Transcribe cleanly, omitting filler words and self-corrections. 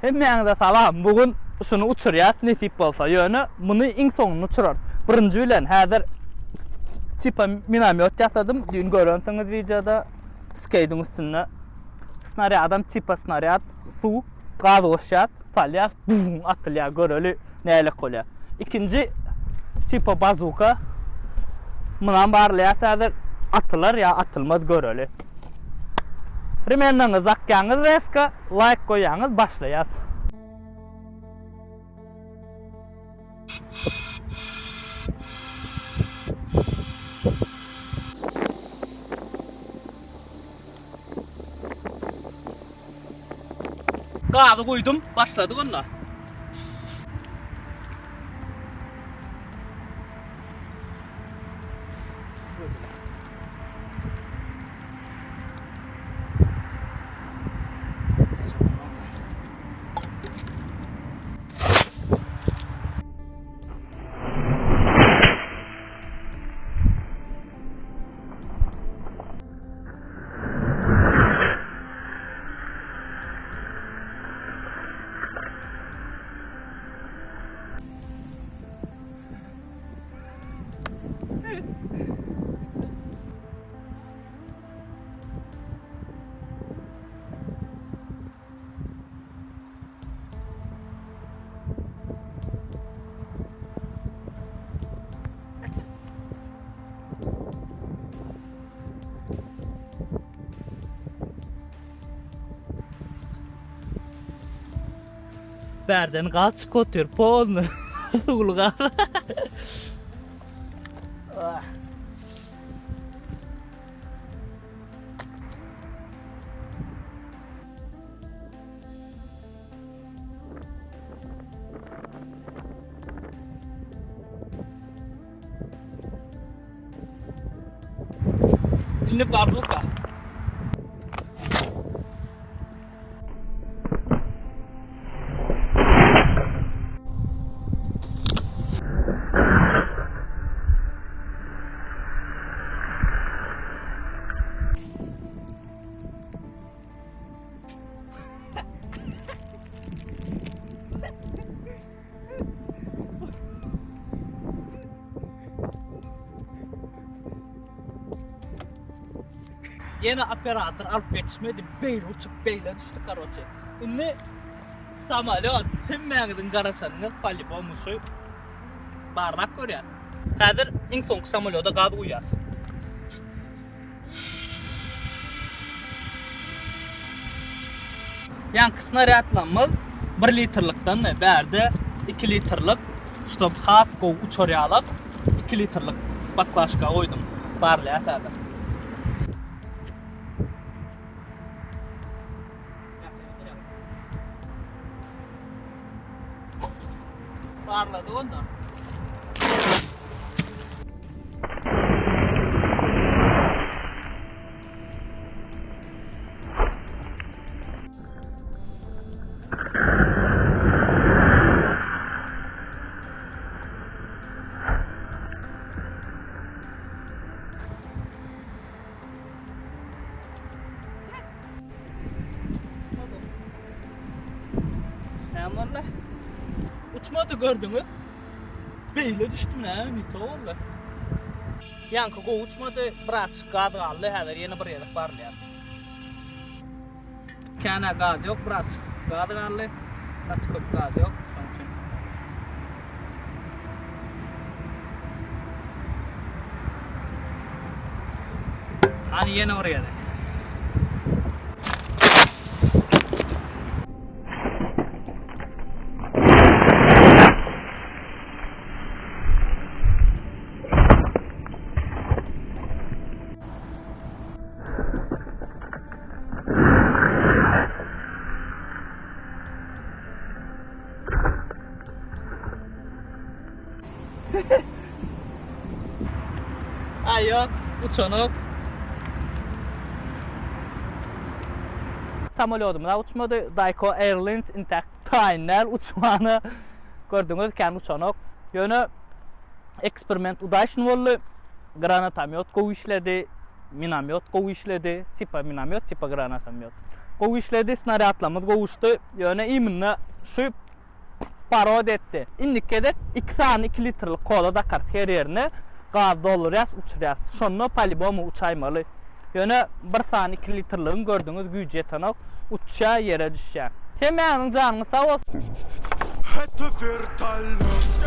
Hemmäňize salam. Bu gün şuny uçurýas nesip bolsa. Ýöne muny iň soňunda uçurarys. Birinji bilen häzir tipa minomýot ýasadym. Düýn görensiňiz wideoda skeýdiň üstünde. Snarýadam tipa snarýad, suw, gaz goşýas, salýas, bum atylýar. Göreli nälik bolýar. Ikinji tipa bazuka. Munam barlaýas häzir atylar ýa atylmaz göreli. Remendaňyzy dakýaňyz reska, laýk goýýaňyz, başlaýas. Gazy guýdum, başladyk onda. Bärden gaz çykyp otyr, polny. Suwly gaz. Indi bazuka. Ýene operator alyp ýetişmedi. Beýle uçup beýle düşdi karoçe. Indi samolýot hemmäňiziň garaşanyňyz polibom şu barlap görýär. Häzir iň soňky samolýoda gaz guýýas. Ýaňky snarýadlarymyz 1 litrlikden bärde 2 litrlik, ştob has gowy uçar ýalak 2 litrlik baklaşka goýdum. Barlaýas häzir. Barladyk onda. Näme boldy? Uçmady gördüňiz. Beýle düşdüm näme nito boldy. Ýaňky gowy uçmady, birazjyk gaz galdy, häzir ýene bir gezek barylýar. Känä gaz ýok, birazjyk gaz galdy. Gaty köp gaz ýok, şonuň üçin. Hany ýene bir gezek. Aý ýok, uçanok. Samolýodymyz-a uçmady. Daýko Airlines intäk taýyn däl uçmana. Gördüňiz, kän uçanok. Ýöne eksperiment udaçny boldy. Granatomýot gowy işledi. Minomýot gowy işledi. Tipa minomýot, tipa granatomýot. Gowy işledi, snarýadlarymyz gowuşdy. Ýöne imенно şu parod etdi. Indiki gezek iki sany iki litrlik kola dakarys her ýerine. Gaz doldurýas, uçurýas. Şonda palibomu uçaýmaly. Ýöne bir sany iki litrligiň gördüňiz güýji ýetenok. Uçýar, ýere düşýär. Hemmäňiziň janyňyz sag bolsun. Это вертолет.